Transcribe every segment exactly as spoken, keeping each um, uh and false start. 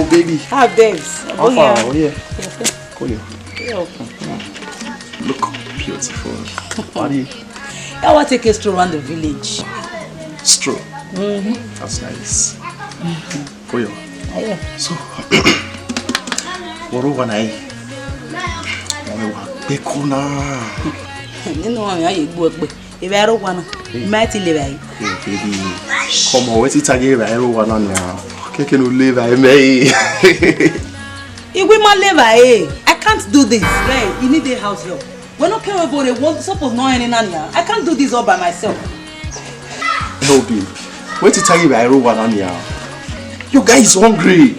Baby. How babes? How far? Oh, yeah. Cool. Look beautiful. What do you? I want to take a stroll around the village. Stroll. Mm-hmm. That's nice. Koyo. Yeah. So, wọrọ wa na yi. Wọ́n wá gbé kó náà. Nínú àwọn àyè gbọ́ pé ìwà ẹ̀rọ wa náà, má ti lè báyìí. Baby, come on, wẹ́n ti tagi ìwà ẹ̀rọ wa náà nìyà. Kékeré ló lè báyìí mẹ́yìn. Iwe ma leva, eh. I can't do this. Hey, you need a house help. We're not careful about it. One suppose not any nanny. I can't do this all by myself. Help him. Wait to tell you, I don't want nanny. Your guy is hungry.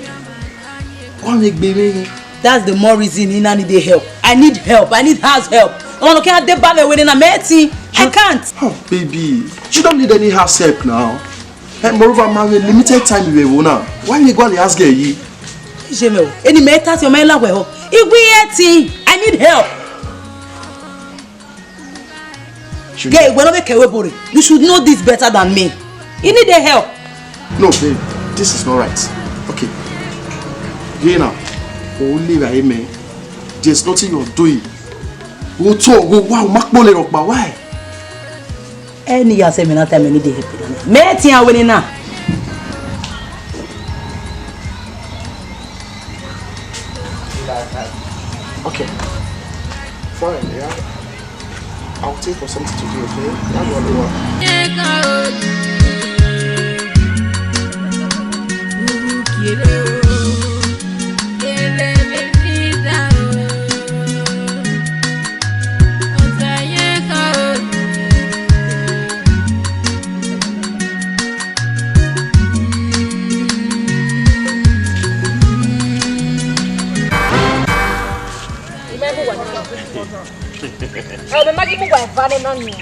Why make baby? That's the more reason he need the help. I need help. I need house help. I want to can't deba me with a meti. I can't. Oh, baby, you don't need any house help now. Eh, moreover, man, with limited time we will now. Why you go and ask you? Jemel, any matters your man la well. If we eighteen, I need help. Gay, we're not make a way. You should know this better than me. You need the help. No, babe, this is not right. Okay. Gay now, only by me. There's nothing you're doing. Go to, go, wow, Mark Bole Rock, but why? Any ya say me na time me need the help. Me ti a wene na. Okay. Fine, yeah. I'll take for something to do, okay? That's what I want. Ẹ, mẹ ma ghi mu uwa eva nena nian.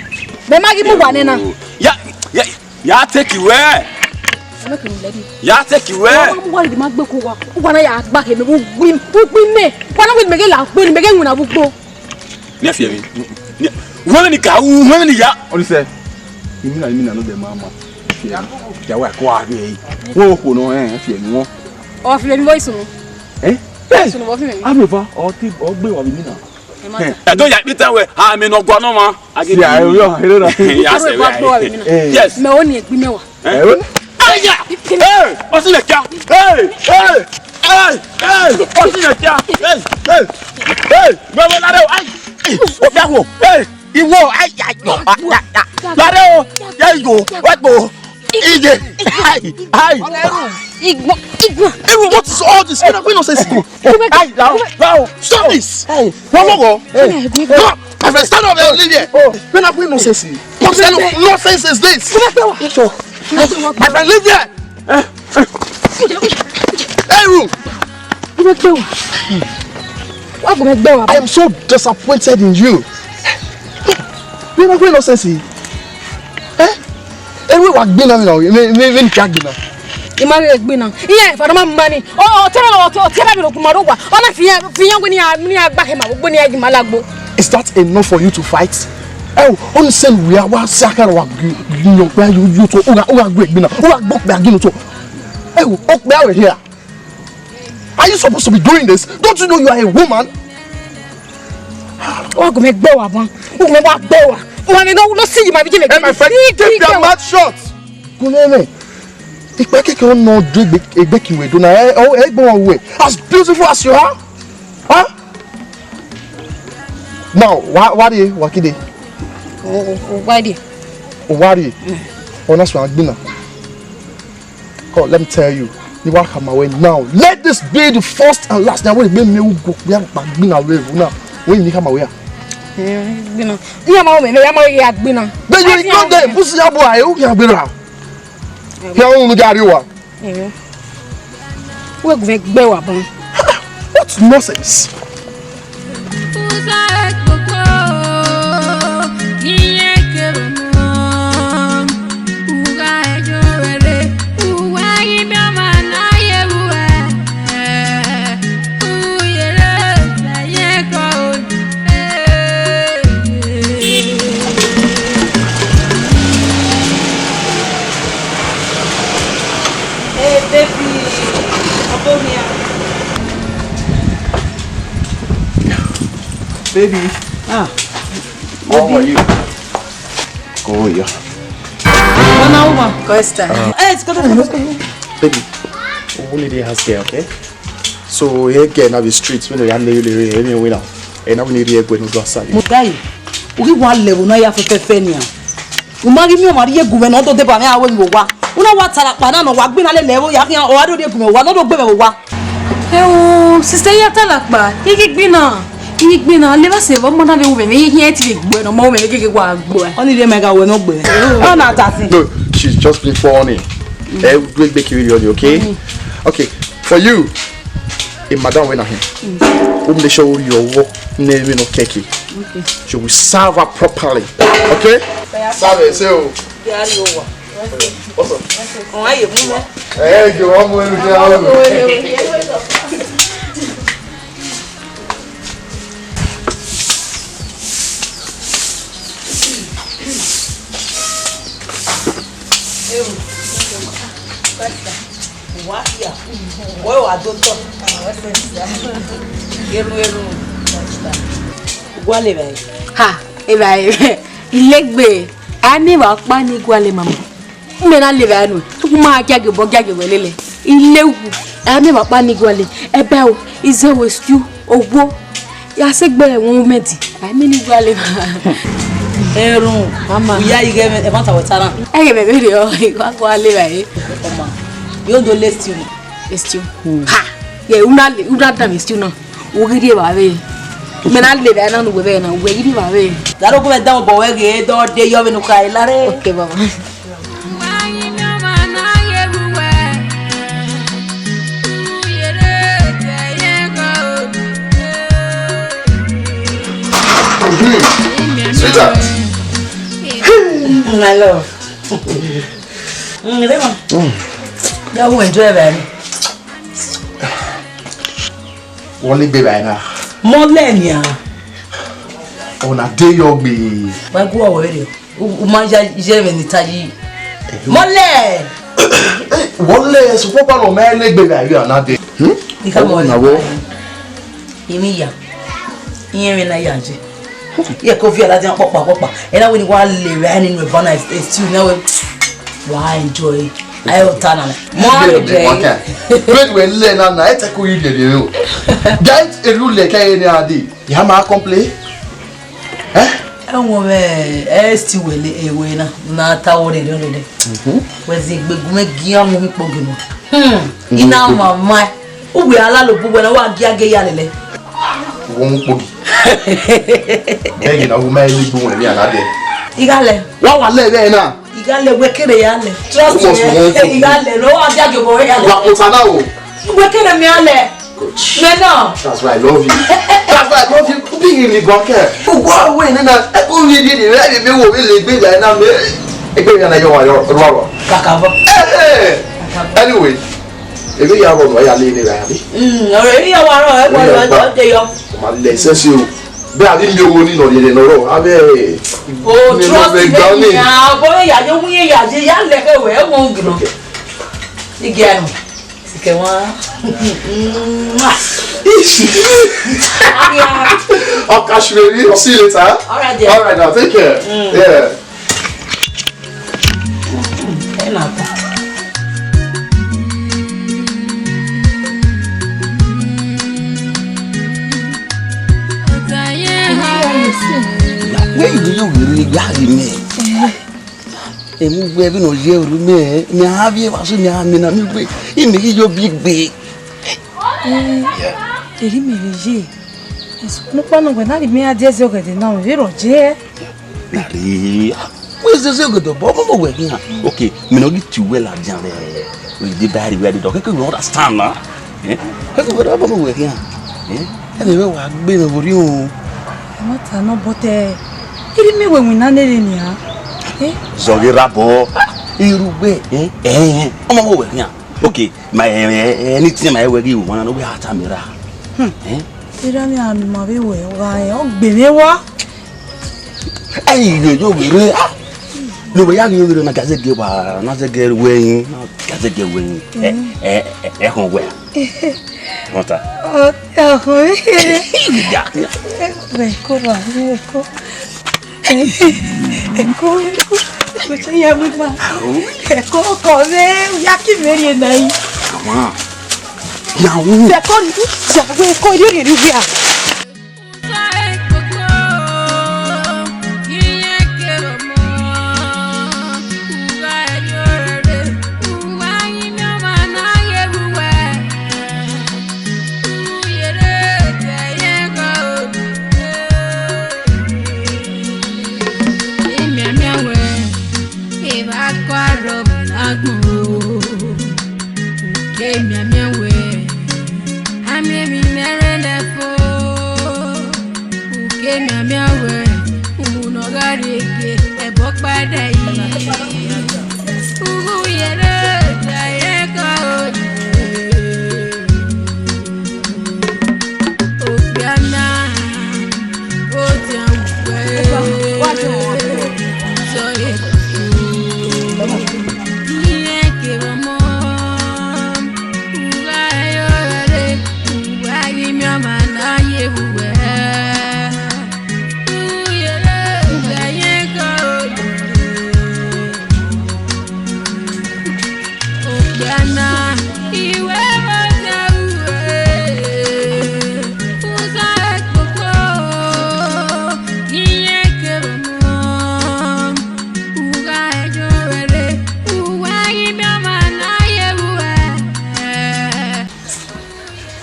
Mẹ ma ghi mu uwa nena. Ya, ya, ya take it well. Ẹ mẹ kẹ mu lẹ di. Ya take it well. Wa mu uwa di ma gbe ku uwa. Uwa na ya gba ke mẹ, vbe ugbẹn, vbe ugbẹn mẹ. Wa na wẹ mẹ ghe la gbe, mẹ ghe winna vbe ugbo. Ni fi mi. Ni, wẹ ni ka u, wẹ ni ya. Ọni sẹ. Imi na, imi na no de mama. Ya wa ko a ghe. Wo ko no, eh, fi mi won. Ọ fi mi voice no. Eh? Yes. Sunu vbe ọ fi mi. Aro va, ọ ti, ọ gbe wa vbe imi na. Ẹ do ya kpita wẹ, a mẹ ne ọ gua nọ ma. A ghi si, a yo, yo, ere na. Ya se wẹ. Yes. Mẹ o ni egbe mẹwa. Ẹ, o ni. Aya! Hey! Ọ si lẹ kia. Hey! Hey! Hey! Hey! Ọ si lẹ kia. Hey! Hey! Hey! Mẹ wẹ lare o. Ai! O bia wo. Hey! Iwo, ai, ai, yo, ah, ya, ya. Lare o, ya yo, wa gbo. Iye, ai, ai. Igbọn, igbọn. Even what is all this? What kind of nonsense? Ai, lao, lao. Stop this. Hey. What, what, what? Hey. No, my friend, stand up and leave here. What kind of nonsense? What kind of nonsense is this? My friend, leave here. Hey, Ru! Wa gu mẹ gbe wa. I am so disappointed in you. Vbene ọ gbe nonsense. Eh? Erriọ wa gbinna vbe na, vbe, vbe, vbene I ka gbinna. I ma ghi gbinna. Iran eva ne ọ ma mani. Ọ, ọ, ọ tie na vbe rokun ma rre owa. Ọ na fi iran, fi iran wẹ ne iran, ne iran gba khẹ ma vbe ugbo ne iran ghi ma lagbo. Is that enough for you to fight? Ẹ o, ọ ni sẹ ne uwa wa si akara wa gbinna okpia ye otọ, u gha, u gha gu ẹre gbinna, u gha gbe okpia gie ne otọ. Ẹ o, okpia wẹ hia. Are you supposed to be doing this? Don't you know you are a woman? Wa gu mẹ gbe wa ban. Wa gu mẹ wa gbe wa. Wa mẹ no, no si ma bi je mẹ. Hey, my friend, keep your mouth shut. Gu mẹ mẹ. Ikpe keke ọ nọ do egbe, egbe ki wẹ do na. Ẹ, ọ, ẹ gbọ wẹ. As beautiful as you are. Huh? Now, wa, wa rrie, wa kide. O, o, o, wa rrie. O wa rrie. Ọ na suẹn gbinna. Come, let me tell you. Ni wa khama wẹ now. Let this be the first and last time wẹ egbe mẹ u go kpia kpa gbinna wẹ ru na. Wẹ ni khama wẹ ya. Eh, gbinna. Iye ma o mẹ, mẹ ya ma ya gbinna. Then you ignore them. Pussy ya boy, u ya gbinna. Ya unu gari wa. Eh. Wẹ gu mẹ gbe wa ban. What nonsense! Hey, baby, come here. Baby, ah, how are you? Go, yeah. Mama, woman. Costa. Eh, it's good. Baby, we need to ask here, okay? So, here again, now the streets, when they are nearly, everyone now. And now we need to go and do a side. Mudayi, u ghi wa lẹ vbe ne a ya fẹfẹfẹ nian. U ma ghi miẹn ọmwa rhie gu mwẹ ne ọ do deba mwẹ aro vbe owa. U na wa talakpa na ne ọ wa gbinna lele ẹvbo ya khian, ọ wa do rhie gu mwẹ owa, ne ọ do gbe mwẹ vbe owa. Ẹo, sista, I ya talakpa, I ghi gbinna, I ghi gbinna, levba sẹ vbe ọmọ na vbe ru mwẹ, I khian ti vbe gbe ne ọmọ mwẹ gege wa gbe. Ọni rhie ma gha wẹ ne ọ gbe. Ọ na ta sin. No, she's just been funny. Ẹ do egbe kiri rhie ọni, okay? Okay, for you, a madam wẹ na hin. U make sure you work ne vbe no keke. Okay. She will serve her properly. Okay? Serve her, say, oh. Gari owa. What's up? Ọmọ ye mu mẹ. Eh, you want more than that? Wa hia. Wẹ wa do tọ. Eru eru. Gualọ evbare. Ha, evbare. Ilegbe. A miẹn evba ọkpa ni gualọ mama. Imẹ na lele evbare nuẹn. Tuku ma giagie obọ giagie wẹ lele. Ilewu. A miẹn evba ọkpa ni gualọ. Ẹbẹ o, izẹ wẹ stew, owo. Ya sẹ gbe ẹmwẹ mẹ di, a i miẹn ne I gualọ evba. Erhunmwu, mama, u ya ighe ẹmwata wẹ ta na. Ẹghẹ mẹ vberriọ, I wa gualọ evbare. Ọma, yo do le stew na. Stew. Ha, ye, u na le, u na dan stew na. U ghi rhie evbare. Mẹ na lele evbare na ne uwẹ vbe na, uwẹ ghi rhie evbare. Daro gu mẹ dan obọ wẹ ghe, dọ de yọ vbene u kha la rre. Okay, mama. Sweetheart. My love. Mm, Rema. Mm. Ya u enjoy evbare. Wọle egbe evbare na. Mọlẹ nian. Ọna de yọ gbe. Wa gu ọwẹ rẹ. U, u ma ya ye vbe ne I ta yi. Mọlẹ. Eh, wọle, sokpan palọ mẹ ne egbe evbare na de. Hmm? I ka mọ na wo. Imi ya. Iye mwẹ na ya je. Iye ko viọ ladian kpọkpa kpọkpa. Ena wẹ ne I wa lele evbare ni nu evbare na, eh, stew na wẹ. Wa enjoy. Ayo ta na. Mo enjoy. Wait, wẹ lẹ na na, ete ko yi lele o. Guys, eru lẹ ka ye ne a de. Ya ma complain. Eh? Ẹwẹn mwẹ, eh, stew wẹ lele, eh, wẹ na. Na ta wọ lele, lele. Mhm. Wẹ zẹ egbe gu mwẹ gian mu mi kpo gele. Hmm. I na mama. Uwẹ a la lobọ uwẹ na, wa giagie ya lele. Wo mu kpogi. Bẹghe na, wo ma lele egbe uwẹ vbe a na dẹ. I gha lẹ. Wa wa lẹ vbe na. I gha lẹ, wẹ kere ya lẹ. Trust me. I gha lẹ, no wa giagie obọ ya lẹ. Wa kota na o. Wẹ kere mẹ a lẹ. Mẹ na. That's why I love you. That's why I love you. Be in the bunker. Ugbọ wẹ nena, e ko mi di ni, e mi wo vbe lele egbe ya na me. Egbe ya na yọ wa yọ, wa wa. Kakabọ. Eh, eh. Anyway, ebe ya rọ nọ ya le ne ra ya bi. Mm, ọ̀rẹ́ yìí yà wà rọ̀ ẹ̀ pọ̀ lọ́jọ́ dé yọ. Ma lẹ sẹsi o. Bẹ a bi mi owo ni nọ rẹrẹ nọ rọ. A bẹ. O trust me, ya bo ya yo wi ya ye ya lẹ ke wẹ wo gino. Igi anu. Sike wa. I'll catch you, baby. I'll see you later. All right, dear. All right, now take care. Mm. Yeah. Ẹ na kọ. Wẹ yi yo were ya ri mẹ. Emu wẹ bi no ye ru mẹ, mi a vie wa so mi a mi na mi gbe. Imi ghi yo bi gbe. Eri mẹ vbe ye. Nukpa nọ wẹ na ri mẹ a die zẹ ọghẹdẹ na, vbe rọ je. Na re, wẹ zẹzẹ ọgẹdẹ ọbọ, ọmọ wẹ khian. Okay, mi nọ ghi tie uwẹ ladian rẹ, wẹ de ba rri wẹ de dọ, kẹkẹ you understand na? Eh? Kẹkẹ wẹ ọbọ wẹ khian. Eh? Ẹmwẹ wẹ wa gbe mwẹ vbe orhiọn. Ẹmwata nọ, but, eh, irhi mẹ wẹ winna nere nian. Eh? Zọghe rabọ, irugbe, eh? Eh, ọmọ wẹ khian. Okay, ma, eh, eh, anything ma wẹ ghi wan, no wẹ a ta mi ra. Hmm. Eh? Erha mẹ a nọ ma vbe wẹ, ọ gha rẹn, ọ gbe mwẹ wa. Ẹi, yo, yo, were, ah. No, wẹ ya ghi were na gazege wa, na zege wẹ yin, na gazege wẹ yin. Eh, eh, eh, eh, họn wẹ. What? Oh, oh, yeah. Eko, eko, eko. Eko, eko. Eko, ya mu ma. Eko, ko ve, ya ki ve ye na yi. Come on. Ya wu. Eko, ya wu, eko, yo, yo, yo, ya. Kemiamian wẹ, a miẹn emwi ne ẹmwẹ nẹ fo. Kemiamian wẹ, uhunmwu ne ọ gha rrie gie, ẹbọ kpaẹdẹ yi. Uwu yẹrẹ, ẹdẹ ye ka o. Okpia na, odian ugbẹ, zọ ye. Iye kevbe ọmọ.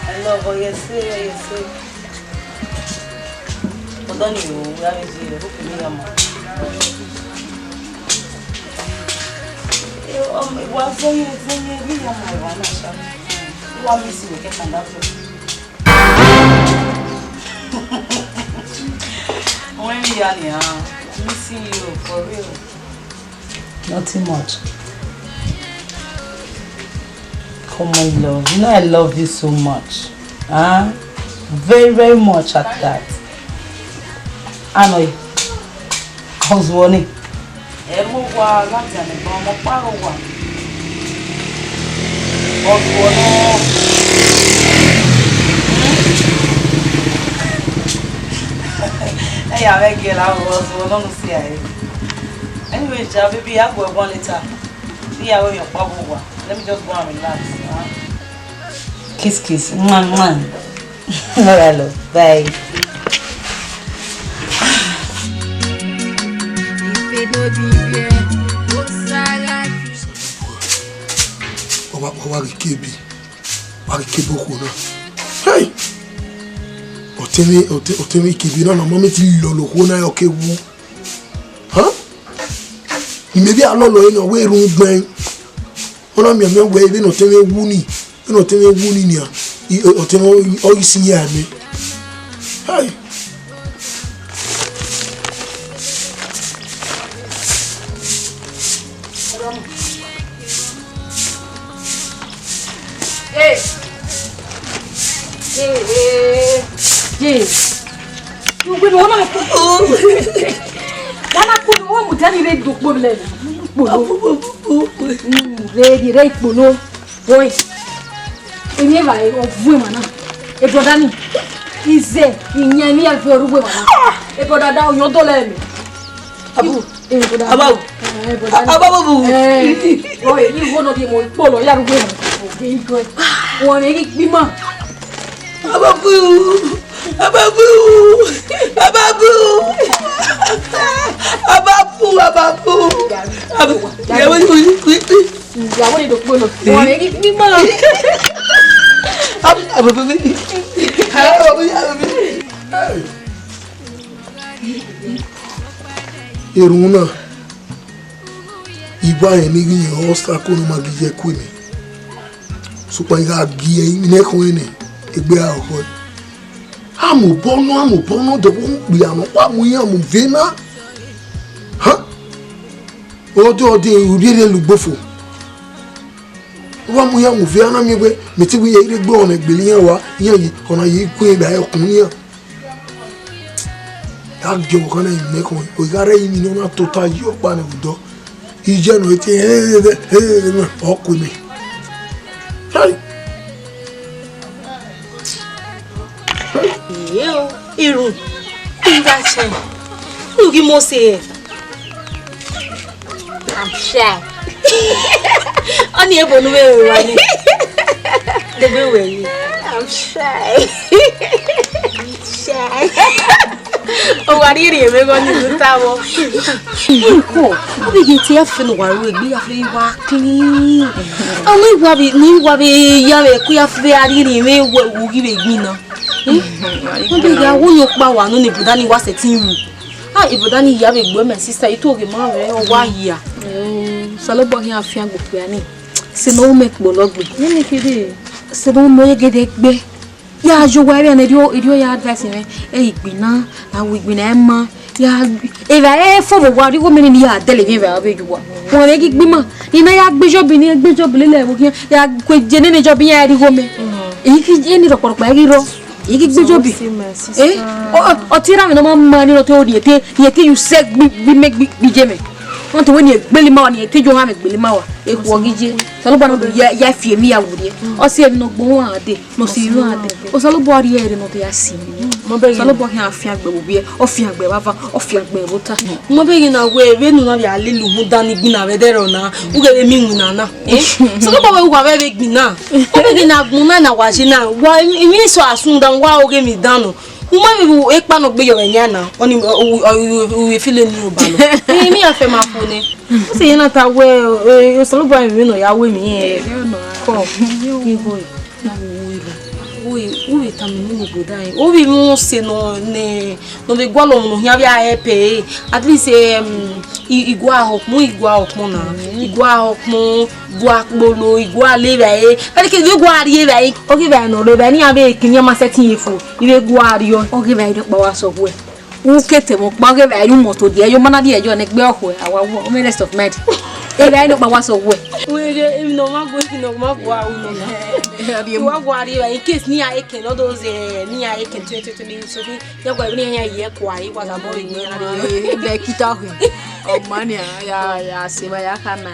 I love you, yes, yes. Ọdọ ni o, we have a deal. Hope you meet your man. Wa zẹyẹ, zẹyẹ, meet your man, wa na sha. Wa miss you, get and that. When we are here, missing you for real. Nothing much. Come on, love. You know I love you so much. Huh? Very, very much at that. I know. Cause money. Ẹ mọ wa láti àlẹ̀gbọ́n ọmọ pààrọ̀ wà. Ọ̀dùn ọ̀nà. Ẹ yà mẹ́ gẹ̀ láwọn ọ̀dùn ọ̀nà nù sí àyè. Anyway, ja, baby, I go one later. Let me just go and relax. Huh? Kiss, kiss. Mwah, mwah. All right, love. Bye. Wa, wa, wa ghi ke bi. Wa ghi ke bi okhuo na. Hey! Ọtẹn mwẹ, ọtẹn, ọtẹn mwẹ ke bi na, na ma mẹ ti lọlọ okhuo na, ọ ke wu. Huh? I mẹ vbe a lọlọ ẹre na, wẹ run gbẹn. Ọ na mianmian wẹ vbene ọtẹn mwẹ wu ni, vbene ọtẹn mwẹ wu ni nian, i, ọtẹn mwẹ ọ ghi si ya mẹ. Hey! Hey! Hey, hey, hey. Ugbe ni wọn na ko. Wọn na ko, wọn mu dani re dokpo lẹ. Kpolo. Mm, re, re, re kpolo. Boy. Emi eva e, ọ vu emwa na. E brother ni. Ize, iyan ni eva e, ọ ru emwa na. E brother da, oyọn dọlẹ mi. Abu. Eh, brother. Ababu. Eh, brother. Ababu. Eh, boy, ni wo no di mo kpolo, ya ru emwa. Oge igwe. Wọn ẹ ghi kpima. Ababu. Ababu. Ababu. Ababu, Ababu. Ababu. Ìyàwó ni dokpo lọ. Wọn ẹ ghi kpima. Ababu. Ababu. Ababu. Erhunmwu na, I wa rẹn ne I ghi rẹn ọsa ko ne ọ ma ghi ye ẹe ku mẹ. Sokpan I gha gie ẹre, imina ẹkhọe nẹ, egbe a rọkhọe. Amobọ nọ, amobọ nọ, dọvbokhan okpia nọ, ọ wa mu iran mu vbe na. Ha? Ọdẹ, ọdẹ, urhiẹrhiẹ lẹ ugbofo. Ọ wa mu iran mu vbe, a na miẹn wẹẹ, mẹ te wẹẹ, irẹn gbe ọmwa gbele iran wa, iran ye, ọna ye gu ẹre vbe ọkun iran. A gie ọvbokhan na imina ẹkhọe, ọ gha rre imina ne ọ na tota yi ọkpa nẹ vbe odọ. Iye nọ, ete, ọ ku mẹ. Hey! Yo, irun. Inga chen. Unu ghi mo se. I'm shy. Ọni ebo ne u vbe ru wa ni. Debe wẹ yi. I'm shy. I'm shy. Ọ wa rhie rhie mwẹ ghe ọni ne u ta vbọ. Iko, ọ vbe ghe te ya fe ne uwa ru egbe ya fe wa clean. Ọmọ iwa vbe, ne iwa vbe ya vbe ku ya fe a rhie rhie mwẹ wẹ u ghi vbe gbinna. Ọ vbe ghe a wo yo kpa wa nọ ne brother ni wa sẹtin ru. Ah, brother ni ya vbe gbe my sister, I to ghe ma vbe ọ wa hia. Osanobua khian fian gbe okpia ni. Sẹ ne ọ ru mẹ kpolọ gbe. Nene kede. Sẹ ne ọ ru mẹ gede gbe. Ya yo wa ere ne erriọ, erriọ ya advice mwẹ. Ẹ i gbinna, a wi gbinna ẹ ma. Ya, evba ẹ fo vbe owa, righo mẹ ne ya dẹlẹ emwi evba vbe ye uwa. Wa mwẹ ghi gbe ima. I na ya gbe job ni, gbe job lele ẹvbo khian. Ya gue je nene job iran righo mẹ. I ghi ye ni rọkpọrọkpọ, ẹ ghi rrọọ. I ghi gbe job. Eh? Ọ, ọ, ọ tie iran mwẹ ne ọ ma ma ni, ọ te ro ni ete, ni ete you sẹ gbi, gbi mẹ, gbi, gbi je mẹ. Ọ te wẹ ni egbele ima wa, ni ete yo ha mwẹ egbele ima wa. Ekhọe ghi ye. Osanobua ne ọ do ya, ya fi emwi ya werriẹ. Ọ si emwi ne ọ gbe uwa dee. Ne ọ si iran dee. Osanobua rhie ẹre ne ọ te ya si. Osanobua khian fian gbe vbe ovbi ẹre, ọ fian gbe vbe avan, ọ fian gbe vbe ota. Mọ vbe ghi na wẹ vbene u na vbe a lele uhunmwu dan ni gbinna vbe ẹdẹrriọ na, u ghẹ vbe miẹn iwinna na. Eh? Osanobua wẹ uwa vbe vbe gbinna. Ọ vbe ghi na gbinna na wa je na, wa emwi so asun dan wa oghe emwi dan nọ. U ma vbe vbe ekpa ne ọ gbe yọ vbe yan na, ọni u, u, u, u, u feel ni obalọ. Emwi ya fẹ ma fo nẹ. Ọ sẹ iran na ta wẹ, eh, Osanobua emwi ne ọ ya ru emwi rẹn. Kọ, igho. Uwẹ, uwẹ tama nene brother ẹn. Ovbi mwẹ ọse nọ nẹ, ne ọ vbe gualọ ọmwa ne ọ khian vbe a help ẹre. At least, um, I, I gua hẹ ọkpọn, I gua hẹ ọkpọn na. I gua hẹ ọkpọn, gua kpolo, I gua le evbare. Vbene ke I vbe gua rrie evbare, ọ ghi evbare ne ọ rre evbare ne iran vbe khin iran ma sẹtin ye fo, I vbe gua rrie ọẹn. Ọ ghi evbare ne ọkpa wa sẹ ọghuẹ. U ke te mwẹ ọkpa, ọ ghi evbare ne u must to die, yo ma na die ẹyọ ne egbe ọkhuẹ, a wa wọ, ọ mwẹ rest of mind. Evbare ne ọkpa wa sẹ ọghuẹ. Wẹ ghe, emwi ne ọ ma gu, emwi ne ọ ma gu a ru nọ na. I wa gua rrie evbare, in case ne iran eke, all those, eh, ne iran eke twenty twenty, so ya gua vbene iran ye kua, I wa za bọ vbe gbe iran rrie. Ebe kita ọkhe. Ọ ma nia, ya, ya se evba ya kha na.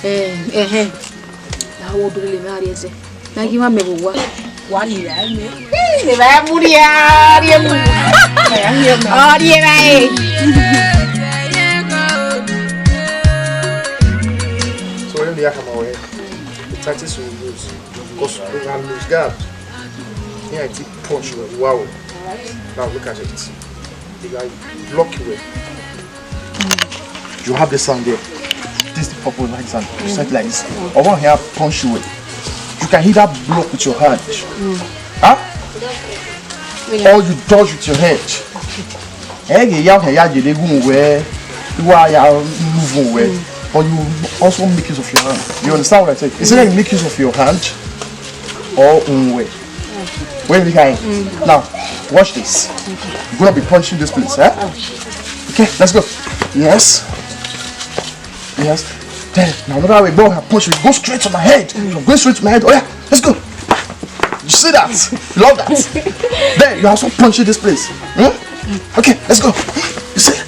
Eh, eh, eh. Ya wo do le na rrie ẹzẹ. Na ghi ma mẹ vbe owa. Wa rhie evbare mẹ. Evbare mu rhie, rhie mu. Ọ rhie evbare. So when they come away, the tactics we use, because we can lose guard. Yeah, I did punch you. Wow. Now look at it. They can block you. You have this hand there. This is the purple line hand. You set like this. I want here punch you. You can either block with your hand. Huh? Or you dodge with your head. Ẹ ghe ya, ya jede gun wẹ, you are ya move wẹ, but you also make use of your hand. You understand what I say? He said you make use of your hand or own way. Where you going? Now, watch this. You're gonna be punching this place, eh? Okay, let's go. Yes. Yes. Then, now another way, boy, I punch you. Go straight to my head. Go straight to my head. Oh yeah, let's go. You see that? You love that? Then you also punch in this place. Hmm? Okay, let's go. You see?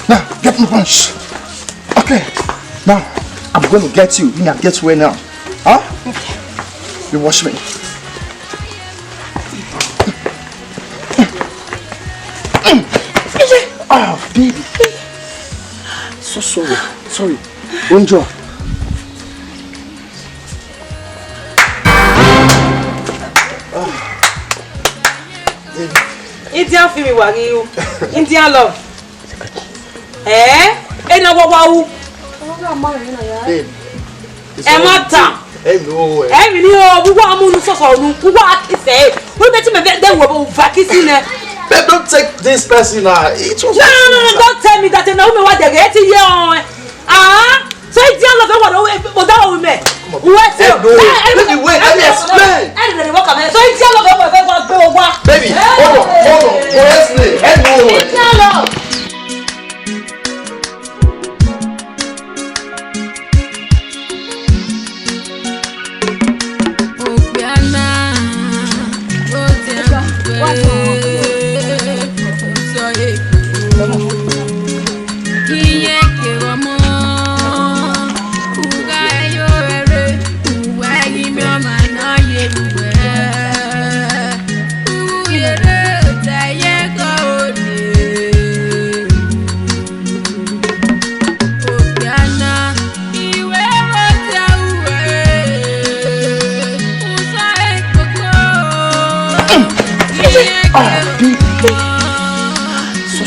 Now, get my punch. Okay. Now, I'm going to get you. You now get where now? Huh? You watch me. Ah, baby. So sorry. Sorry. Bonjour. Indian film wa ghi ru. Indian love. Eh? Ena wa wa u. Babe. Ẹ ma ta. Ẹ no. Ẹ mi ni o, wo wa mu nu soso nu. Wo wa kisi. Wo be ti me de wo ba kisi ne. Babe, don't take this person now. It was No, no, no, no, don't tell me that. Na u me wa de ge ti ye o. Ah? So Indian love wa do, but that woman. Wait, Hey, no. Hey, hey, Baby, wait, let me explain. Hey, hey, hey, what can I? So Indian love wa wa wa wa. Baby, hold on, hold on. Go explain. Hey, no. Indian love.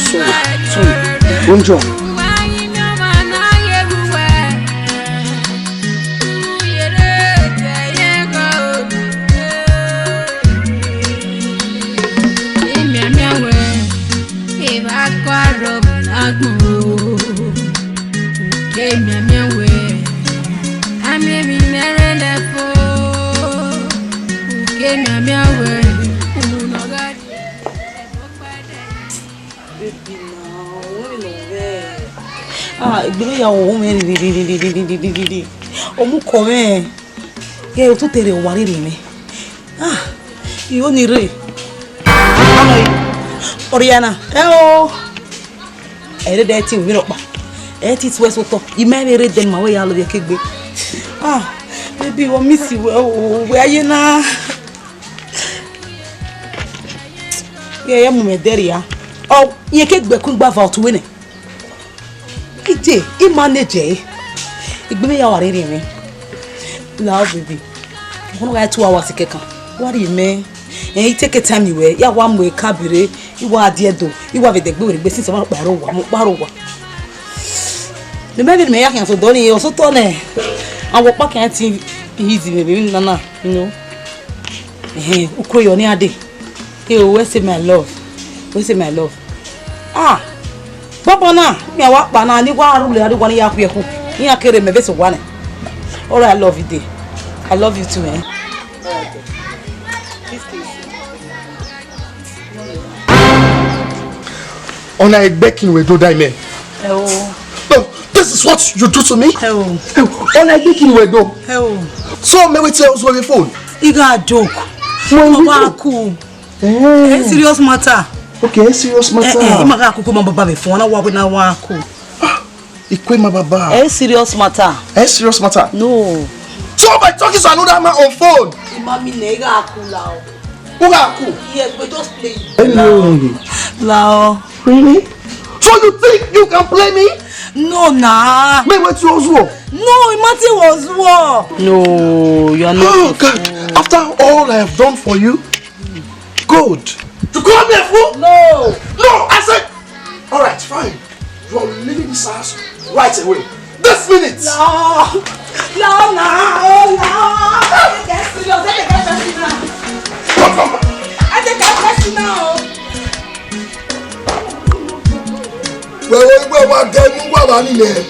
Two. Unjọ. Baby na, wẹ nọ vẹ? Ah, egbere ya wo mwẹ ri ri ri ri ri ri ri ri ri. Omukọ mwẹ. Ye otu tere wa riri mwẹ. Ah, iyo ni re. Ano, Oriana. Eh o. Ẹ rre dẹ ẹtin vberriọ ọkpa. Ẹ ti tuẹ sẹ otọ. I ma vbe rre dẹ ne ma wẹ ya lovbiẹ ke egbe. Ah, baby, wẹ miss wẹ o, wẹ aye na. Ye, ye mu mwẹ dẹrriọ. Ọ, rẹn ke gbe ẹkun gba va ọtuẹn nẹ. Ije, I manage ẹre. Egbe mwẹ ya wa rherhe mwẹ. Lao, baby. Ọkhọ ne ọ gha two hours kẹkan. Wa rhie mẹ. Ẹn, I take time wẹ, ya wa mu eka bire, I wa die do, I wa vbe dẹgbe wẹ egbe since ọmwa kpa ro wa, mu kpa ro wa. Ne mẹ vbe mẹ ya khian so dọ ni, ọ so tọ nẹ. Awọ ọkpa khian ti easy vbe emwi nana, you know. Ẹhẹn, ukue yọ ni a dee. Hey, oh, where say my love? Where say my love? Ah, bọbọ na, mi a wa kpa na, ne I wa rhulẹ, a rre owa ne I ya khuẹ khu. Iran kere mẹ vbe sẹ owa nẹ. All right, I love you, dear. I love you too, eh? Ọna egbe kinu wẹ do da imẹ. Ẹ o. No, this is what you do to me. Ẹ o. Ẹ o, ọna egbe kinu wẹ do. Ẹ o. So, mẹ wẹ tie ozu vbe phone. I gha joke. Mo Mo wa joke. Cool. Eh. Eh, serious matter. Okay, serious matter. Eh, eh, ima gha cool, ma baba vbe phone, na wa wẹ na wa cool. Ikue ma baba. Eh, serious matter. Eh, serious matter. No. So by talking to another man on phone. Ima mi ne gha cool lao. Who gha cool? Yes, we just play. Ẹ ni o. Lao. Really? So you think you can play me? No, nah. Me wẹ tie ozu o. No, I ma tie ozu o. No, you are not. Oh, God. After all I have done for you, good. To call me a fool? No. No, I said, all right, fine. You are leaving this house right away. This minute. No. No, no, oh, no. Let's get serious. Let's get personal. Come, come. Let's get personal. Wẹ, wẹ, wẹ, wa gẹ mu wa wa ni nẹ.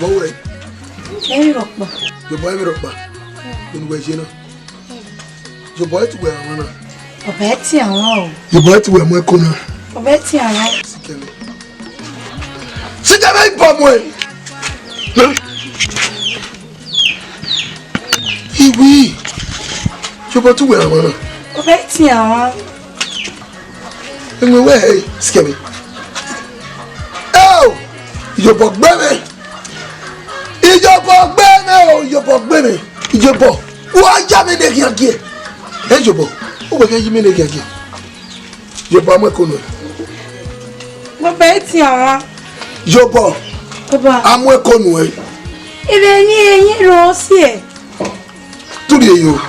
Mọwẹ. Ẹ i rhọkpa. Yobọ, ẹ i rhọkpa. Unu wẹ je na. Yobọ, ẹ tu wẹ awan na. Ọba ẹ ti awan o. Yobọ, ẹ tu wẹ mu ẹko na. Ọba ẹ ti awan. Sikẹmẹ. Sikẹmẹ, ibọ mu ẹ. Iwi. Yobọ, tu wẹ awan na. Ọba ẹ ti awan. Enu wẹ he, sikẹmẹ. Eo, Iyobọ gbe mwẹ. Iyobọ gbe mwẹ o, Iyobọ gbe mwẹ. Iyobọ, wa ya mẹ ne khian gie. Ẹ Iyobọ, u wẹ khian yi mẹ ne khian gie. Iyobọ, a mu ẹko nuẹ. Baba, ẹ ti awan. Iyobọ, Baba. A mu ẹko nuẹ. Ebe ni eyin ro si ẹ. Tude yo.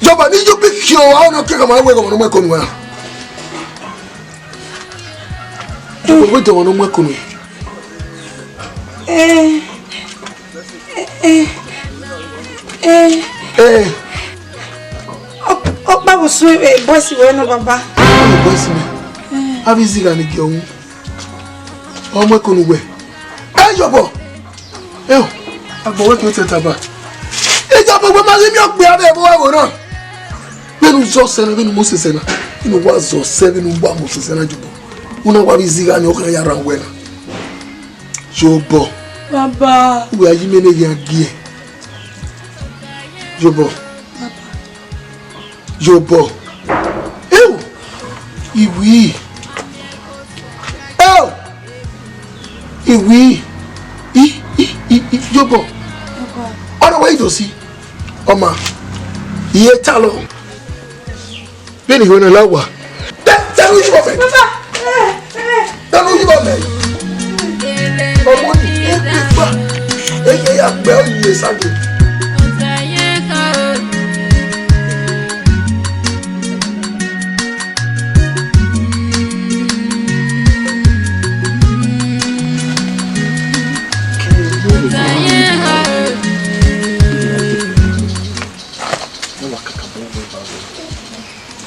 Iyobọ, ne Iyobọ khian, a na ke ka ma wẹ ọmwa ne ọ mu ẹko nuẹ. Iyobọ, wẹ ọmwa ne ọ mu ẹko nuẹ. Eh. Eh, eh. Eh. Ọ, ọ kpa vbe usun, eh, boys wẹ nọ, Baba. Ọ boys mẹ. Avbe izi gha ni gie ọnwu. Ọ mu ẹko nuẹ. Eh, Iyobọ. Eh, agbọn wẹ ke otẹ taba. Iyobọ, wẹ ma ghi miẹn okpia vbe ẹvbo ẹvbo na. Vbene u zọ sẹ na, vbene u mu sẹ sẹ na. Vbene u wa zọ sẹ, vbene u wa mu sẹ sẹ na, Iyobọ. U na wa vbe izi gha ni, ọ khian ya rran wẹ na. Iyobọ. Baba. Uwẹ a yi mẹ ne khian gie. Yobọ. Yobọ. Ew! Iwi. Ew! Iwi. I, i, i, i, Yobọ. Ọna wẹ idosi. Ọma. Iye talọ. Vbene I ho na la owa. Te, te ne u yi vbe mẹ. Te ne u yi vbe mẹ. Ọmọ ni, e gbe gba. E ye ya gbe ọ ye sage.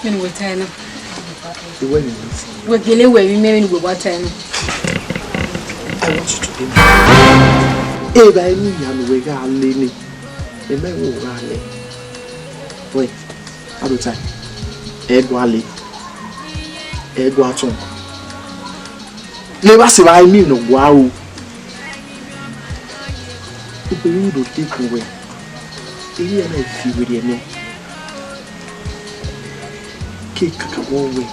Vbene wẹ tae na? Wẹ gele wẹ vbe imẹ vbene wẹ wa tae na. I want you to be my wife. Evba eni iran ne uwẹ gha le ni, mẹ mẹ wẹ u gha le. Wẹ, Adota, ẹ gua le, ẹ gua tọn. Ne evba sẹ evba eni ne ọ gua ru. Ukpẹ vbe do te kun wẹ, erriọ na fi werriẹ nẹ. Ke kakabọ wẹ ne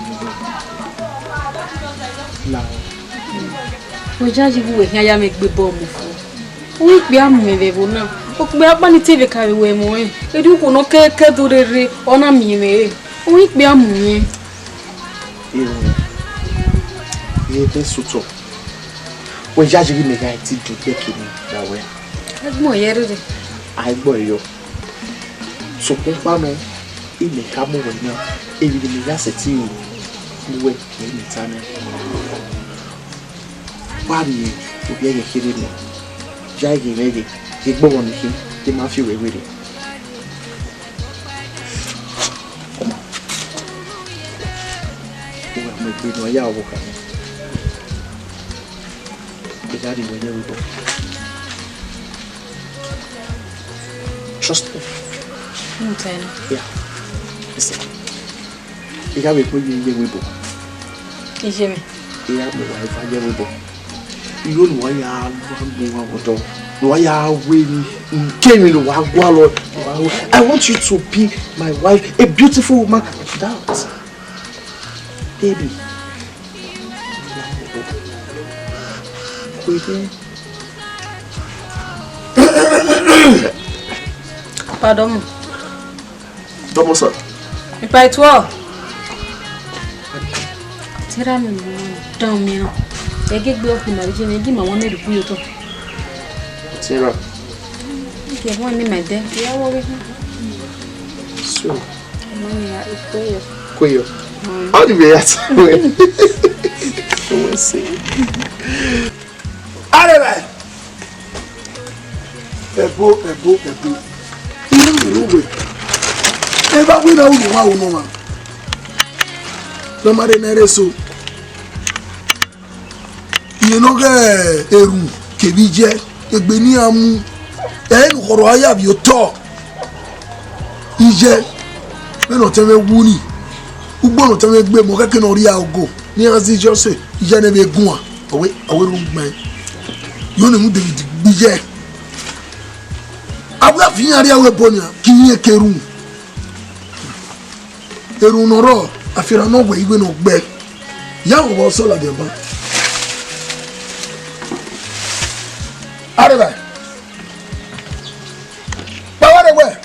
la. Wẹ ya yi vbe uwẹ khian ya mwẹ egbe bọ mu fo. Uwu ikpia mu mwẹ vbe ẹvbo na. Okpia ọkpa ni te vbe ka vbe wẹ mu ẹn. Erriọ ukhuo ne ọ kẹkẹ do rere, ọ na miẹn mwẹ re. Uwu ikpia mu mwẹ. Irun, irun te sutọ. Wẹ ya yi ghi mẹ gha ti do gbe kene da wẹ. Ẹgbọn yẹ rere. A ẹgbọn yọ. Sokpan ọkpa nọ, imẹ ka mu wẹ yan, emwi ne imẹ ya sẹtin ru, ne uwẹ ne imẹ ta nẹ. Wa rhie ovbi ẹghẹ kherhe nọ, ya ẹghẹ mwẹ ghe, ghe gbọghọ ne I khin, de ma fi ruẹ werriẹ. Uwa mu egbe ne ọ ya ọvbokhan nẹ. I gha rhie ruẹ ye ẹvbo. Trust me. N tẹ nọ. Yeah. Listen. I gha vbe kpe ye ye ẹvbo. Iye mwẹ. I gha mu uwa eva ye ẹvbo. Iro ne uwa ya gua gbe uwa vbe ọdọ, ne uwa ya ru emwi, kemwi ne uwa gualọ, ne uwa ru. I want you to be my wife, a beautiful woman. That, baby. Pardon. Dọmọ sa. Ipa ituọ. Tera mi mo dan mi ran. Ege gbe ọkpẹ na je ne gi ma wan me ru ku yo to. Tera. Ke wan ni ma de. Ya wo re. So. Mo ni ya iko yo. Kuyo. How do we ask? We see. Arẹvba. Ẹbo, ẹbo, ẹbo. Inu wẹ. Eva wẹ na unu wa unu wa. Na ma re na re so. Iye ne ọ ghe eru kevbe iye, egbe ne iran mu, ẹ i re ne u khọrọ a ya vbe otọ. Iye, vbene ọtẹn mwẹ wu ni, ugbo ne ọtẹn mwẹ gbe mọ, khẹke ne ọ rria ogo, ne iran zẹ iye ọse, iye ne vbe guan, ọ wẹ, ọ wẹ rhunmwuda. Yo ne mu David gbe iye. A wẹ a fi iran rria ẹvbo ebo nian, ke irẹn ke ru. Erhunmwu ne ọ rrọọ, afianma ne ọ wẹ iwe ne ọ gbẹ. Ya vbe ọsọ ladian ban. Arẹvba. Kpao rre wẹ.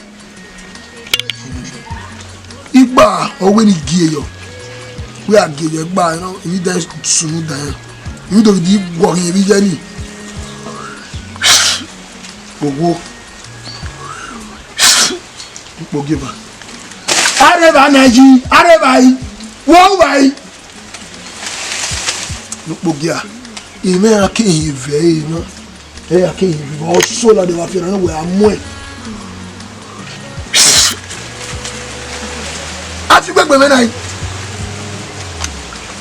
Igba ọ wẹ ne I gie yọ. Wẹ a gie yọ igba nọ, emwi dan sunu dan. Emwi do vbe di guọghọ emwi ye ni. Owo. Ukpogieva. Arẹvba na yi, arẹvba yi. Wo uwa yi. Ukpogia. Imẹ a ke hin vẹ e na. Ẹ a ke hin vẹ ọ so ladian vbe afianma ne wẹ a muẹn. A fi ugbegbe mwẹ na yi.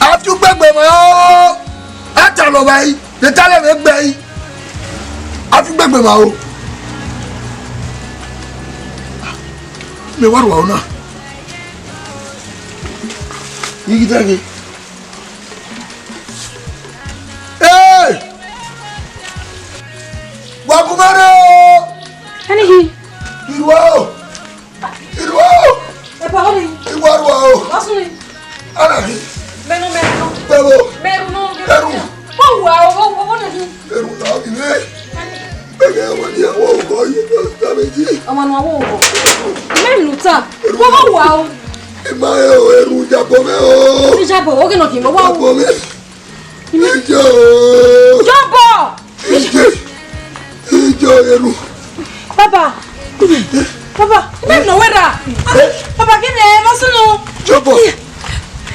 A fi ugbegbe mwẹ o. A ta lọ vba yi. De ta lẹ vbe gbe yi. A fi ugbegbe mwẹ o. Mẹ wa rua ọna. Igitẹghe. Ee! Wa gu mwẹ rre o! Ẹni hi? Iruo! Ana ghi. Mẹnu, mẹnu. Bebo. Mẹnu. Eru. Wo wa, wo, wo, wo na ghi. Eru la ghi ne. Bẹgẹ wẹ ni a wo ko yi ko ta me ji. Ọmọ na wo wo. Mẹnu ta. Wo wo wa o. Ima e o, eru jabọ mẹ o. Jabọ, oge nọ khin, wo wa o. Jabọ mẹ. Ijo. Jabọ. Ijo, ijo eru. Baba. Baba, ime nọ wẹ ra? Baba, ghe ne ẹ ma sunu. Jabọ.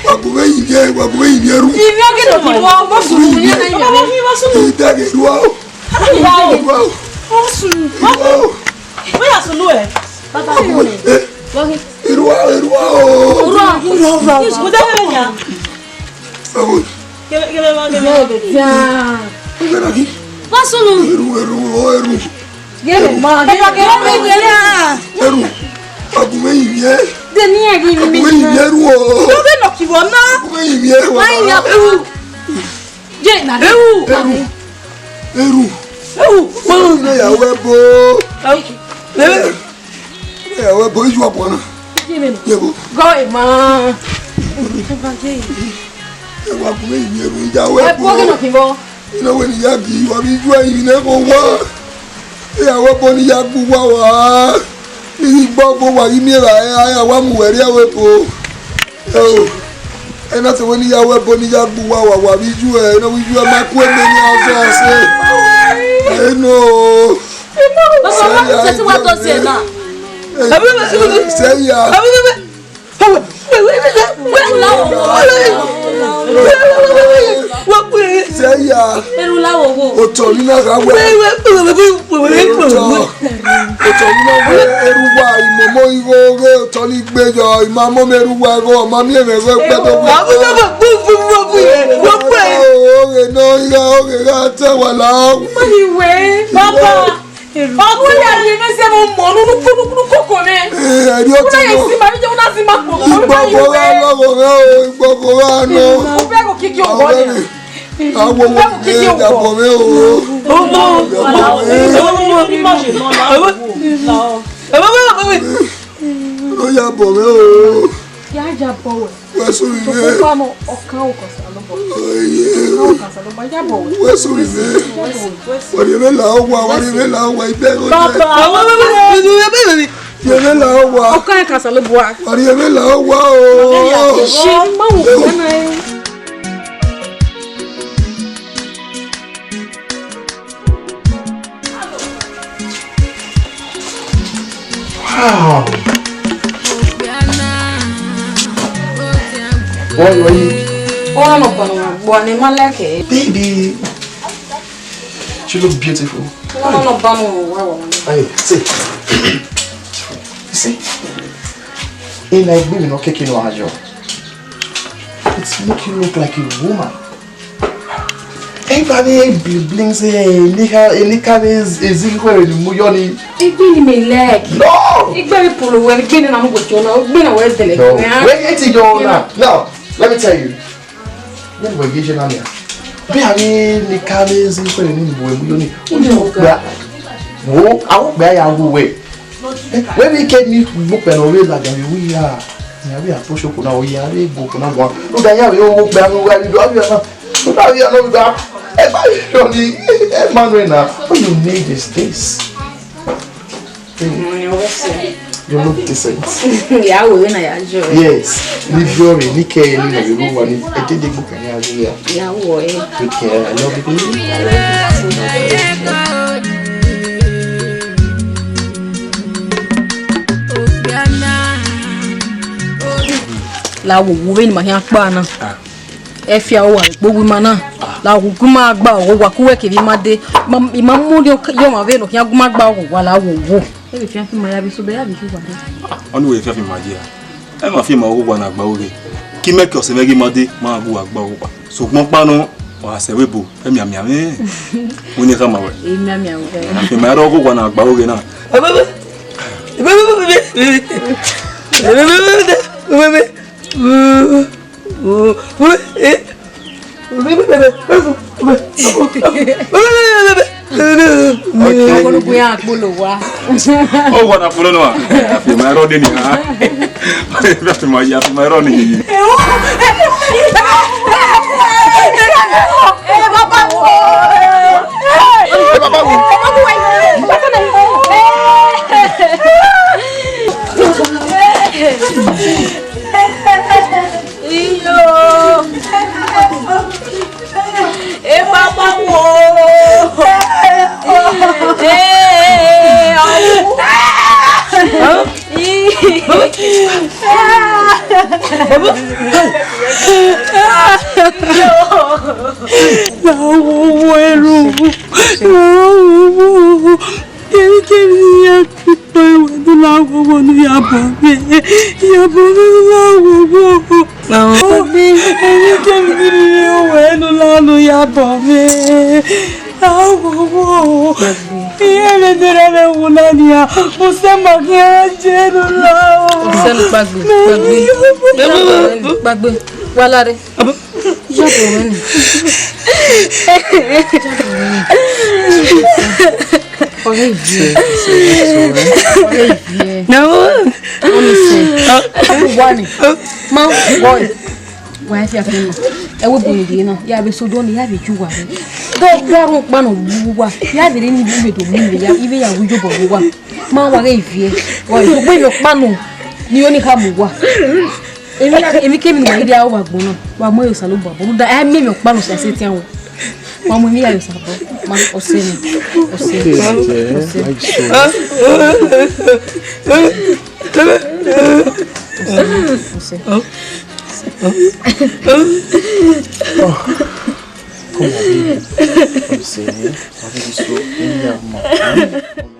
Wa bu vbe yi vbe, wa bu vbe yi vbe eru. Ime oge nọ khin, wa ma sunu, ye na ime. Baba, ime ma sunu. Ida ghe eru a o. Eru a o. Eru a o. Ma sunu. Eru a o. Wẹ ya sunu ẹ? Baba, wa ghe. Eru a o, eru a o. Eru a o. Eru a o. Eru a o. Eru a o. Eru a o. Kebe, kebe, kebe. Eru a o. Eru a o. Wa sunu. Eru, eru, o eru. Yẹrẹ ma, yẹrẹ ma, yẹrẹ ma. Eru, agunmẹ yi yẹ. Deni ya ghi mi. Agunmẹ yi yẹ ru o. Yo be nọ ki vbọ na. Agunmẹ yi yẹ wa. Ma ya eru. Ye na eru. Eru. Eru. Eru. Eru ne ya wẹ bo. Eru. Ne ya wẹ bo iju ọpọ na. Ye bo. Go e ma. Eru agunmẹ yi yẹ ru ya wẹ bo. Ẹ bo ke nọ ki vbọ. Ina wẹ ne I ya gi uwa vbe iju ẹrinmwi ne ẹghẹ owa. Iran wẹ ẹbọ ne I ya gbe uwa wa. I ghi gbe ọghe owa ghi miẹn evbare, a ya wa mu uwẹ rrie ẹvbo ebo. Eo, ena sẹ wẹ ne I ya wẹ ẹbọ ne I ya gbe uwa wa, wa vbe iju ẹ, ena wẹ iju ẹ ma ku eme ni azọ ọse. Eno. Baba, wa sẹ ti wa dọ si ẹ na. Sẹ ya. Sẹ ya. Otọ ni na gha wẹ. Otọ, otọ ni na wẹ, erha uwa, imomo igho ghe, otọ ni gbe yọ, I ma mọ mẹ erha uwa igho, ọ ma miẹn mwẹ igho ẹgbẹdẹ wẹ. Oghe nọ igha, oghe gha te wa la. Baba. Ọghe ya rhie mwẹ zẹ vbe ọmọ ne unu kunu koko mwẹ. Ẹrriọ ọtẹn nọ. Una ye si ma, vbe una si ma koko. Igbọkọ gha nọ, ọghe o, igbọkọ gha nọ. U bẹghe okiekie obọ nian. Awo wo ye ya bọ mwẹ o. Ọmọ, ọmọ, ọmọ, ọmọ, ọmọ. Ọ ya bọ mwẹ o. Ya ya bọ wẹ. Wẹ sunu mwẹ. Sokpan ọkan Osanobua. Oye. Ọkan Osanobua, ya bọ wẹ. Wẹ sunu mwẹ. Ya bọ wẹ. Wa rhie mwẹ la owa, wa rhie mwẹ la owa, I bẹghe ọnẹ. Baba. Rhie mwẹ la owa. Ọkan Osanobua. Wa rhie mwẹ la owa o. Ṣe ma wo fẹ na e. Wow. Boy, why you? Oh, I'm a bum. Boy, I'm a like it. Baby, you look beautiful. No, no, no, bum. Hey, see. You see? In like women, okay, you know, Ajo. It's make you look like a woman. Everybody bling bling say, "Hey, Nika, hey, Nika is, is it where you muyoni?" Igbini me like. No! Igbini polo we, igbini na mo go chona, igbini we dele. No. Where you take your own now? Now, let me tell you. Let me get you now. Be a Nika is it where you muyoni? Wo, I won't be a we. Wẹ vbe ke ni gbe okpẹ ne ọ vbe ladian vbe uwu hia, iran vbe approach okhuo na, ọ ya vbe bu okhuo na guan. Rhunmwuda iran vbe ru okpẹ anu, uwa vbe do avbe na. Rhunmwuda avbe na, rhunmwuda, ẹgba vbe rọ ni, Emmanuel na. What you need is this. Babe, you look decent. Ya wo na ya jo. Yes, ni biọre, ni kẹ ni na vbe ru wa ni, ẹ te de gbe okpẹ ni a vbe ya. Ìyàwó ẹ. Take care. I love you, baby. I love you. La wo wo vbene ima khian kpa na. Ẹ fia uwa vbe kpogho ima na. La wo gu ima gba owa ku wẹ kevbe ima dee. Ima, ima mu rhiọn ye ọmwa vbene ọ khian gu ima gba owa, la wo wo. Ẹ vbe fian fi ima ya vbe sodẹ, ya vbe fi uwa dee. Ọni wẹ fian fi ima ye a? Ẹ ma fi ima owa na gba oghe. Ke imẹ ke ọse mwẹ ghi ma dee, ma gu uwa gba owa. Sokpan ọkpa nọ, wa sẹ vbe ebo, ẹ mianmian mwẹ. Wẹ ne I khama wẹ. Ẹ mianmian wẹ. Ẹ ma rọ ghe owa na gba oghe na. Okay. Ọgọnugbu ya kpolo wa. Ọ wa na kpolo nọ a? Afimwa ẹrọ de ni a. Afimwa ya, afimwa ẹrọ ni. Ẹ baba wo. Iyo. Ẹ baba wo. Ẹ, ọwu. Lawowo ẹre, lawowo. Kevbe kevbe ne I ya kpe wẹ ne lawowo ne u ya bọ mwẹ, ya bọ mwẹ lawowo. Kevbe kevbe ne I ya kpe wẹ ne lawowo ya bọ mwẹ. Lawowo. Iye vbe ne erha mwẹ wu na nia, usẹ ma khian je ne lawowo. Usẹ ne kpagbe, kpagbe. Kpagbe. Wa lare. Iyabo mwẹ ni. Ọre ivie. Ọre ivie. No. Ọni sẹ. Wa ni. Ma wọ. Wa fi afi ma. Ẹ wo bo ni na. Ya be so do ni, ya be ju wa re. Do ga ru pa no wu wa. Ya be ni bu be do mi ya. Ibe ya wu yo bo wa. Ma wa ge ivie. Wa do gbe yo pa no. Ni oni ha mu wa. Emi, emi kemi ne wa ghi dia wa gbọn na, wa mu ẹre Osanobua bọ, rhunmwuda a miẹn emwi ọkpa ne Osa sẹtin aro. Wa mu emwi ya ye Osa bọ, ma ọse ni, ọse ni, ọse ni. Come on, baby. Come on, baby. Come on, baby.